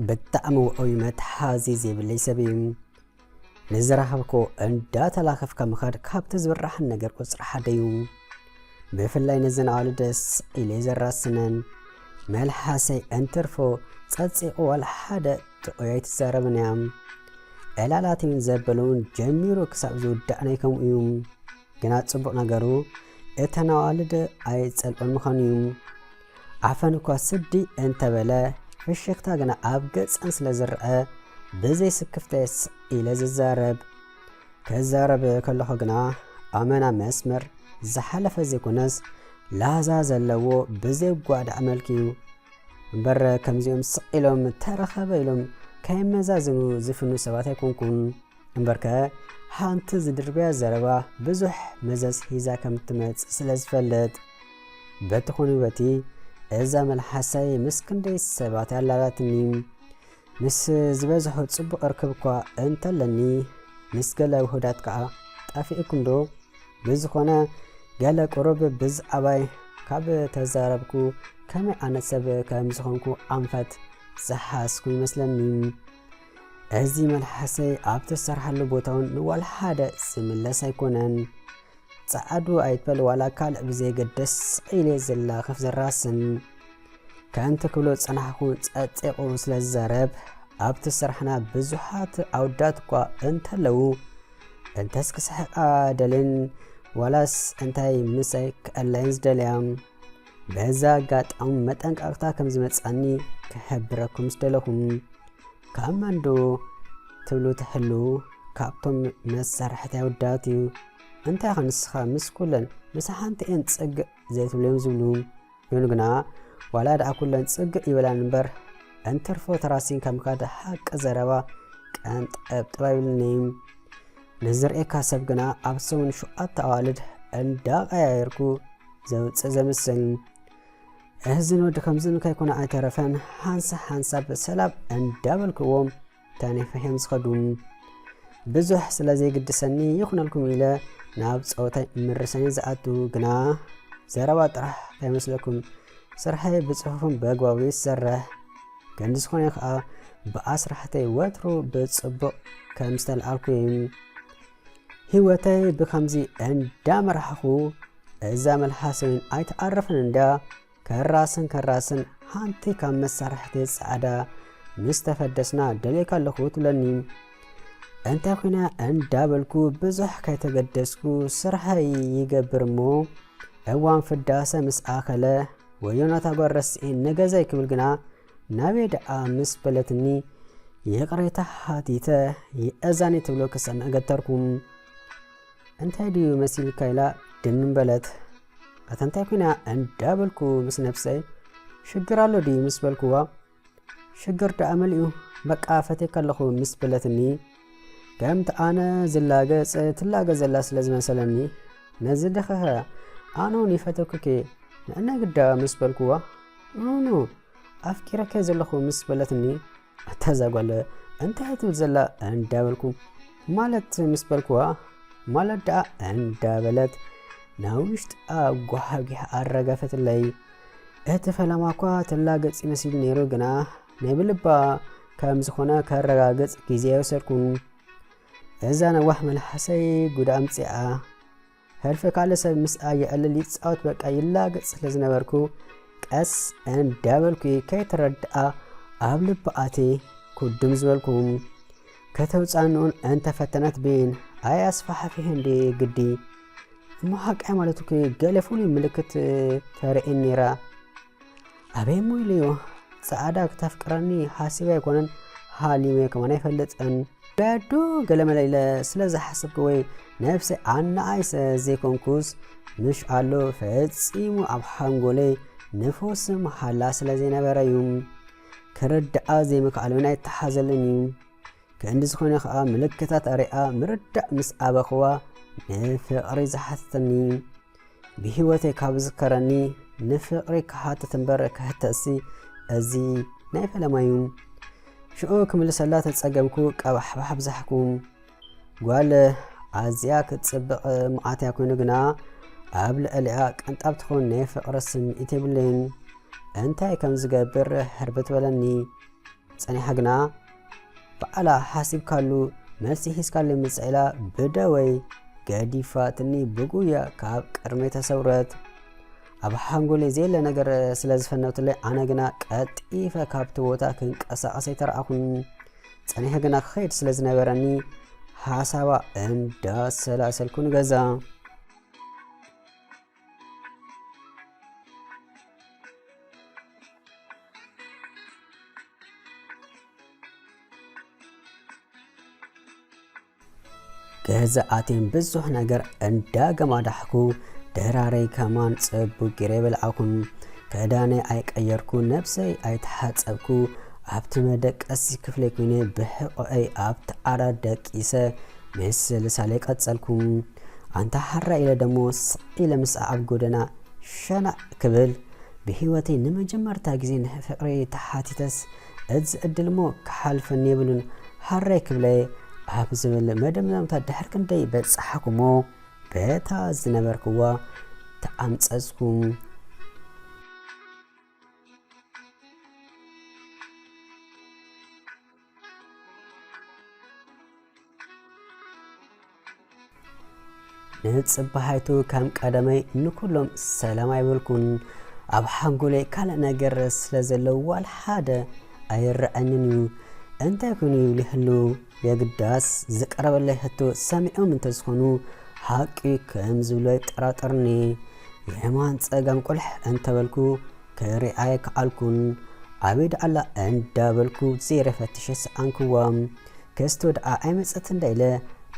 ብጣዕሚ ውዑይ መትሓዚ ዘይብለይ ሰብ እዩ። ንዝረኸብኮ እንዳተላኸፍካ ምኻድ ካብቲ ዝብራሕን ነገር ቁፅሪ ሓደ እዩ። ብፍላይ ነዘን ኣዋልድ ስቕ ኢለ ዘራስነን፣ መልሓሰይ እንትርፎ ጸጺቑ ዋላ ሓደ ጥዑይ ኣይትዛረብን እያ። ዕላላት እውን ዘበለውን ጀሚሩ ክሳብ ዝውዳእ ናይ ከምኡ እዩ። ግና ጽቡቕ ነገሩ እተን ኣዋልድ ኣይጸልኦን ምዃኑ እዩ። ኣፈን እኳ ስዲ እንተበለ፣ ፍሽኽታ ግና ኣብ ገጸን ስለ ዝረኣ፣ ብዘይ ስክፍታ እየ ስቕ ኢለ ዝዛረብ። ክዛረብ ከለኹ ግና ኣመና መስመር ዝሓለፈ ዘይኮነስ፣ ላዛ ዘለዎ ብዘይ ጓዳዕ መልኪ እዩ። እምበር ከምዚኦም ስቕ ኢሎም ተረኸበ ኢሎም ከይመዛዘኑ ዝፍኑ ሰባት ኣይኮንኩን። እምበርከ ሓንቲ ዝድርበያ ዘረባ ብዙሕ መዘዝ ሒዛ ከም እትመጽእ ስለ ዝፈልጥ፣ በቲ ኹነ በቲ እዛ መልሓሰይ ምስ ክንደይ ሰባት ኣላላትኒ። ምስ ዝበዝሑ ጽቡቕ ርክብ እኳ እንተለኒ፣ ምስ ገለ ውሑዳት ከኣ ጠፊእኩም ዶ? ብዝኾነ፣ ገለ ቁሩብ ብዛዕባይ ካብ ተዛረብኩ፣ ከመይ ዓይነት ሰብ ከም ዝኾንኩ ኣንፈት ዝሓዝኩ ይመስለኒ። እዚ መልሓሰይ ኣብ ትሰርሓሉ ቦታ እውን ንዋላ ሓደ ዝምለስ ኣይኮነን። ጸዓዱ ኣይትበል ዋላ ካልእ ብዘየገድስ፣ ስቕ ኢለ ዘላኽፍ ዘራስን ከምቲ ክብሎ ዝጸናሕኩ ጸጺቑ ስለ ዝዛረብ፣ ኣብቲ ስራሕና ብዙሓት ኣወዳት እኳ እንተለዉ፣ እንተስ ክስሕቓ ደልየን ዋላስ እንታይ ምሳይ ክዕላየን ዝደልያ። በዚ ኣጋጣሚ መጠንቀቕታ ከም ዝመጻኒ ክሕብረኩም ዝደለኹ። ካብ መን ዶ ትብሉ ትሕልዉ፣ ካብቶም መሳርሕቲ ኣወዳት እዩ። እንታይ ኢኻ ንስኻ ምስ ኩለን፣ ምስ ሓንቲ እየን ጽግእ ዘይትብልዮም ዝብሉ። ይኹን ግና፣ ዋላ ደኣ ኩለን ጽግእ ይበላን እምበር፣ እንትርፎ ተራሲንካ ምኻድ ሓቂ ዘረባ ቀንጠብጠብ ኣይብልን'ዩ። ንዝርእየካ ሰብ ግና ኣብ ሰሙን ሸውዓተ ኣዋልድ እንዳቐያየርኩ ዘውጽእ ዘምስል። እህዝን ወዲ ከምዝን ከይኮነ ኣይተረፈን፣ ሓንሳ ሓንሳብ ሰላም እንዳበልክዎም ተነፊሖም ዝኸዱ። ብዙሕ ስለ ዘይግድሰኒ ይኹነልኩም ኢለ ናብ ጸወታይ ምርሰኒ ዝኣቱ፣ ግና ዘረባ ጥራሕ ከይመስለኩም፣ ስርሐይ ብጽፉፍን ብኣግባቡ ይሰርሕ። ክንዲ ዝኾነ ከኣ ብኣስራሕተይ ወትሩ ብጽቡቕ ከም ዝተልዓልኩ እዩ። ህይወተይ ብኸምዚ እንዳመራሕኹ፣ እዛ መልሓሰይን ኣይትዓርፍን እንድያ፣ ከራስን ከራስን ሓንቲ ካብ መሳርሕቲ ጻዕዳ ምስ ተፈደስና ደልየካ ኣለኹ ትብለኒ። እንታይ ኮይና እንዳበልኩ ብዙሕ ከይተገደስኩ ስርሐይ ይገብር እሞ፣ እዋን ፍዳሰ ምስ ኣኸለ፣ ወዮ ናታ ጓል ረስኤ ንገዛይ ክብል ግና ናበይ ደኣ ምስ በለትኒ፣ ይቕሬታ ሓቲተ፣ የእዛኒ ትብሎ ክሰምዕ ገተርኩ። እንታይ ድዩ መሲልካ ኢላ ድንን በለት። ኣታ እንታይ ኮይና እንዳበልኩ ምስ ነብሰይ፣ ሽግር ኣሎ ድዩ ምስ በልኩዋ፣ ሽግር ደኣ መሊኡ፣ በቃ ፈትየካ ኣለኹ ምስ በለትኒ፣ ከምቲ ኣነ ዝላገጽ ትላገጽ ዘላ ስለ ዝመሰለኒ፣ ነዚ ድኸኸ ኣነ እውን ይፈተኩኪ ንዕናይ ግዳ ምስ በልኩዋ፣ ኖ ኖ ኣፍቂረኪ ዘለኹ ምስ በለትኒ፣ ኣታ እዛ ጓል እንታይ ትብል ዘላ እንዳበልኩ፣ ማለት ምስ በልኩዋ፣ ማለት ደኣ እንዳበለት ናብ ውሽጣ ጓሓጒሕ ኣረገፈትለይ። እቲ ፈለማ እኳ ትላገጽ መሲሉ ነይሩ፣ ግና ናይ ብልባ ከም ዝኾነ ከረጋግጽ ግዜ ኣይወሰድኩን። እዛ ነዋሕ መልሓሰይ ጉድ ኣምጺኣ። ሕልፊ ካልእ ሰብ ምስኣ የዕልል ይጻወት በቃ ይላገጽ ስለ ዝነበርኩ፣ ቀስ እንዳበልኩ ከይተረድኣ ኣብ ልባ ኣትየ ኩድም ዝበልኩ። ከተውጻንኡን እንተፈተነት ብይን ኣይ ኣስፋሕፊሐ እንዴ ግዲ። እሞ ሓቃይ ማለት እኮ ገለ ፍሉይ ምልክት ተርእየኒ ነይራ። ኣበይ እሞ ኢለዮ፣ ጻዕዳ ክተፍቅረኒ ሓሲበ ኣይኮነን፣ ሓሊመ ከማን ኣይፈልጥን። በዶ ገለመለ ኢለ ስለ ዝሓሰብኩ ወይ ነብሰይ ኣነኣኢሰ ዘይኮንኩስ፣ ምሽ ኣሎ ፈጺሙ ኣብ ሓንጎለይ ንፉስ መሓላ ስለ ዘይነበረ እዩ። ክርድኣ ዘይምክኣል እውን ኣይተሓዘልን እዩ። ክንዲ ዝኾነ ከኣ ምልክታት ኣሪኣ ምርዳእ ምስ ኣበኽዋ ንፍቕሪ ዝሓተተኒ። ብህይወተይ ካብ ዝዝከረኒ ንፍቕሪ ክሓትት እምበር ክሕተትሲ እዚ ናይ ፈለማ እዩ። ሽዑ ክምልሰላ ተጸገምኩ፣ ቀባሕባሕ ኣብዛሕኩ። ጓል ኣዝያ ክትጽብቕ መዓት እያ፣ ኮይኑ ግና ኣብ ልዕሊኣ ቅንጣብ ትኹን ናይ ፍቕሪ ስምዒት የብለይን። እንታይ ከም ዝገብር ሕርብት በለኒ። ጸኒሓ ግና ባዕላ ሓሲብካሉ መልሲ ሒዝካሉ ምጻእ ኢላ ብደወይ ገዲፋትኒ ብጉያ ካብ ቅድመይ ተሰውረት። ኣብ ሓንጎለይ ዘየለ ነገር ስለ ዝፈነውትለይ ኣነ ግና ቀልጢፈ ካብቲ ቦታ ክንቀሳቐስ ኣይተረኣኹን። ጸኒሐ ግና ክኸይድ ስለ ዝነበረኒ ሓሳባ እንዳሰላሰልኩ ንገዛ። ገዛ ኣትየን ብዙሕ ነገር እንዳገማዳሕኩ ድራረይ ከማን ጽቡቅ ገይረ በልዓኹን። ክዳነይ ኣይቀየርኩ፣ ነብሰይ ኣይተሓጸብኩ፣ ኣብቲ መደቀሲ ክፍለይ ኮይነ ብሕቆኤይ ኣብቲ ዓራት ደቂሰ ምስ ስልሳለይ ቀጸልኩ። ኣንታ ሓራ ኢለ ደሞ ስቕ ኢለ ምስኣ ኣብ ጎደና ሸናዕ ክብል ብህይወተይ ንመጀመርታ ግዜ ንፍቕሪ ተሓቲተስ እዚ ዕድል እሞ ክሓልፈኒ የብሉን፣ ሓራይ ክብለ ኣብ ዝብል መደምደምታ ድሕሪ ክንደይ በጻሕኩሞ በታ ዝነበርክዋ ተዓምጸጽኩ። ንጽባሓይቱ ከም ቀደመይ ንኩሎም ሰላም ኣይበልኩን። ኣብ ሓንጎለይ ካልእ ነገር ስለ ዘሎ ዋላ ሓደ ኣይረኣንን እዩ። እንታይ ኮይኑ ይብሉ ይህሉ? የግዳስ ዝቀረበለይ ሕቶ ሰሚዖም እንተዝኾኑ ሓቂ ከም ዝብሉ ኣይጠራጠርኒ። የማን ጸጋም ቁልሕ እንተበልኩ ክሪኣ ኣይከኣልኩን። ኣበይ ደኣላ እንዳበልኩ ዘይረ ፈትሸ ሰኣንክዋ። ክስቶ ደኣ ኣይመጸት እንዳ ኢለ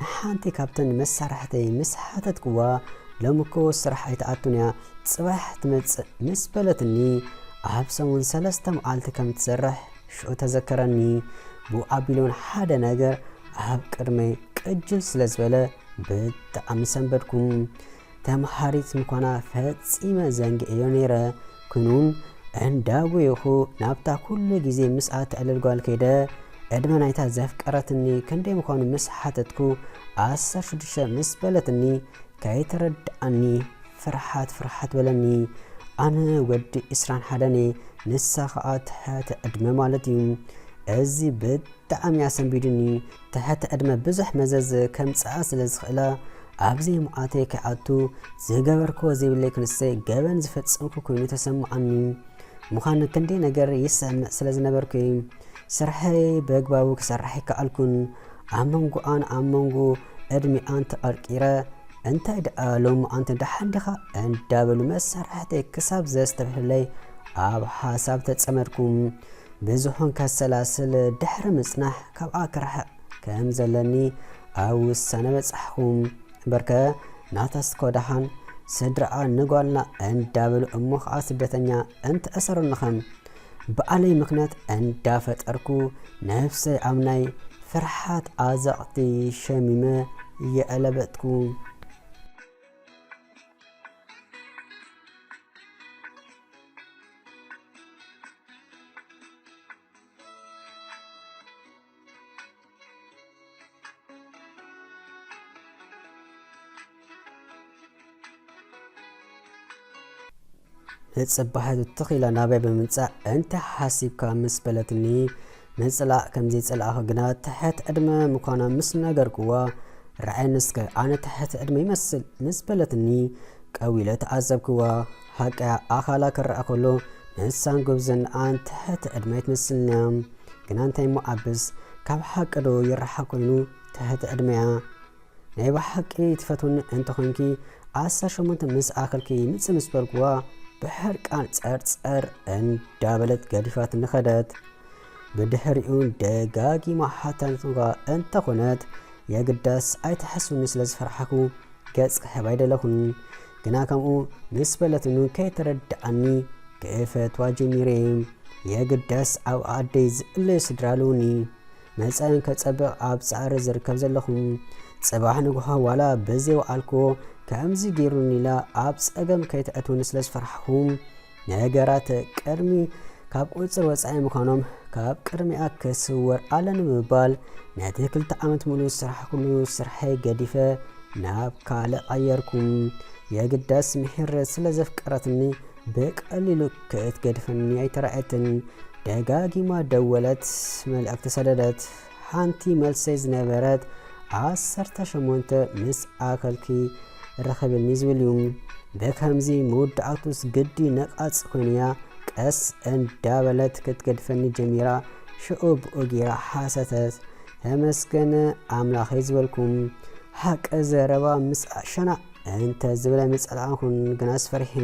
ንሓንቲ ካብተን መሳርሕተይ ምስ ሓተትክዋ፣ ሎሚ እኮ ስራሕ ኣይትኣቱን እያ፣ ጽባሕ ትመጽእ ምስ በለትኒ፣ ኣብ ሰሙን ሰለስተ መዓልቲ ከም ትሰርሕ ሽዑ ተዘከረኒ። ብኡ ኣቢሉን ሓደ ነገር ኣብ ቅድመይ ቅጅል ስለ ዝበለ ብጣዕሚ ሰንበድኩ። ተምሃሪት ምዃና ፈጺመ ዘንግኤዮ ነይረ። ኩኑን እንዳጎየኹ ናብታ ኩሉ ግዜ ምስኣ ተዕልል ጓል ከይደ፣ ዕድመ ናይታ ዘፍቀረትኒ ክንደይ ምዃኑ ምስ ሓተትኩ፣ ዓሰርተ ሽዱሽተ ምስ በለትኒ፣ ከይተረድኣኒ ፍርሓት ፍርሓት በለኒ። ኣነ ወዲ ዕስራን ሓደን እየ፣ ንሳ ኸኣ ትሕተ ዕድመ ማለት እዩ። እዚ ብጣዕሚ ኣሰንቢዱኒ። ትሕተ ዕድመ ብዙሕ መዘዝ ከምጽኣ ስለ ዝኽእላ፣ ኣብ ዘይምዓተይ ከይኣቱ ዝገበርክዎ ዘይብለይ ክንሰይ ገበን ዝፈጸምኩ ኮይኑ ተሰምዓኒ። ምዃኑ ክንደይ ነገር ይሰምዕ ስለ ዝነበርኩ፣ ስርሐይ በግባቡ ክሰርሕ ኣይከኣልኩን። ኣብ መንጎኣን ኣብ መንጎ ዕድሚኣን ተቐርቂረ፣ እንታይ ደኣ ሎሚ ኣንተ ደሓን ዲኻ እንዳበሉ መሳርሕተይ ክሳብ ዘስተብህለይ ኣብ ሓሳብ ተጸመድኩ። ብዙሕን ከሰላስል ድሕሪ ምጽናሕ ካብኣ ክርሕቕ ከም ዘለኒ ኣብ ውሳነ በጻሕኹ። እምበርከ ናታስ እኮ ደሓን ስድራኣ ንጓልና እንዳበሉ እሞ ኸኣ ስደተኛ እንትእሰሩኒ ኸም በዓለይ ምኽንያት እንዳፈጠርኩ ነብሰይ ኣብ ናይ ፍርሓት ኣዘቕቲ ሸሚመ የዕለበጥኩ። ንጽባሒቱ ትኽ ኢላ ናባይ ብምምጻእ፣ "እንታይ ሓሲብካ?" ምስ በለትኒ፣ ምጽላእ ከም ዘይጸላእኹ ግና ትሕት ዕድመ ምዃና ምስ ነገርክዋ፣ "ርኣየኒ እስከ፣ ኣነ ትሕት ዕድመ ይመስል?" ምስ በለትኒ፣ ቀው ኢለ ተዓዘብክዋ። ሓቃ ኣኻላ ክረኣ ከሎ፣ ንሳን ጉብዝናኣን ትሕት ዕድመ ኣይትመስልን እያ። ግና እንታይ እሞ ዓብስ፣ ካብ ሓቂ ዶ ይረሓቕ ኮይኑ ትሕት ዕድመያ? ናይ ብሓቂ ትፈትውኒ እንተኾንኪ፣ ዓሰርተ ሸሞንተ ምስ ኣኸልኪ ምጽእ ምስ በልክዋ፣ ብሕርቃን ጸርጸር እንዳበለት ገዲፋትኒ ኸደት። ብድሕሪኡ ደጋጊማ ሓታትኒ እኳ እንተኾነት፣ የግዳስ ኣይትሓስብኒ ስለ ዝፈርሓኩ፣ ገጽ ክህባ ኣይደለኹን። ግና ከምኡ ምስ በለትኒ ከይተረድኣኒ ክፈትዋ ጀሚረ። የግዳስ ኣብ ኣደይ ዝእለዩ ስድራ ኣለዉኒ። መጻኢን ከጸብቕ ኣብ ጻዕሪ ዝርከብ ዘለኹ። ጽባሕ ንግሆ ዋላ ብዘይወዓልኩዎ ከምዚ ገይሩኒ ኢላ ኣብ ጸገም ከይተእትውኒ ስለ ዝፈራሕኹ፣ ነገራት ቅድሚ ካብ ቁጽር ወጻኢ ምዃኖም ካብ ቅድሚኣ ክስወር ኣለኒ ብምባል ነቲ ክልተ ዓመት ሙሉእ ዝሰራሕኩሉ ስርሐይ ገዲፈ ናብ ካልእ ቀየርኩ። የግዳስ ምሒር ስለ ዘፍቀረትኒ ብቐሊሉ ክትገድፈኒ ኣይተራእየትን። ደጋጊማ ደወለት፣ መልእኽቲ ሰደደት። ሓንቲ መልሰይ ዝነበረት ዓሰርተ ሸሞንተ ምስ ኣኸልኪ ርኸብኒ ዝብል እዩ። ብከምዚ መወዳእቱስ ግዲ ነቓጽ ኮይንያ ቀስ እንዳበለት ክትገድፈኒ ጀሚራ። ሽዑ ብኡ ጌራ ሓሰተት። ተመስገን ኣምላኸይ ዝበልኩም። ሓቂ ዘረባ ምስ ኣሸና እንተ ዝበለ ምጸላእኩን ግናስ ፈርሒ።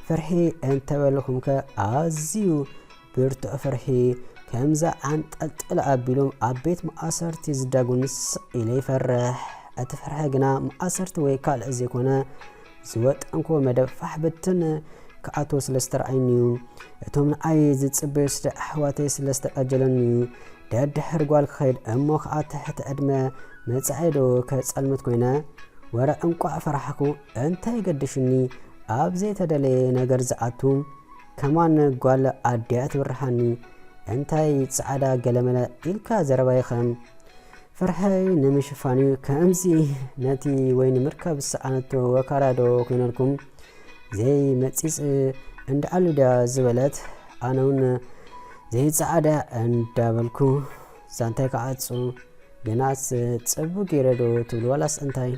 ፈርሒ እንተበልኹምከ ኣዝዩ ብርቱዕ ፍርሒ ከምዛ ኣንጠልጥል ኣቢሎም ኣብ ቤት መኣሰርቲ ዝዳጉኒ ስቕ ኢለ ይፈርሕ። እቲ ፍርሒ ግና መኣሰርቲ ወይ ካልእ ዘይኮነ ዝወጠንክዎ መደብ ፋሕ ብትን ክኣትዎ ስለ ዝተረኣዩኒ እዩ። እቶም ንኣይ ዝጽበዩ ስደ ኣሕዋተይ ስለ ዝተቐጀለኒ እዩ። ደድሕር ጓል ክኸይድ እሞ ከዓ ትሕቲ ዕድመ መጻኢ ዶ ከጸልምት ኮይነ? ወረ እንቋዕ ፈራሕኩ። እንታይ ገድሽኒ ኣብ ዘይተደለየ ነገር ዝኣቱ? ከማን ጓል ኣዲያ ትብርሃኒ። እንታይ ጻዕዳ ገለመለ ኢልካ ዘረባይኸ? ፍርሐይ ንምሽፋን እዩ። ከምዚ ነቲ ወይ ንምርካብ ዝሰኣነቶ ወካላዶ ኮይነልኩም? ዘይመጺጽ እንዳኣሉ ድያ ዝበለት? ኣነ እውን ዘይጻዕዳ እንዳበልኩ ዛንታይ ክዓጹ። ግናስ ጽቡቅ ገይረ ዶ ትብሉ ዋላስ እንታይ?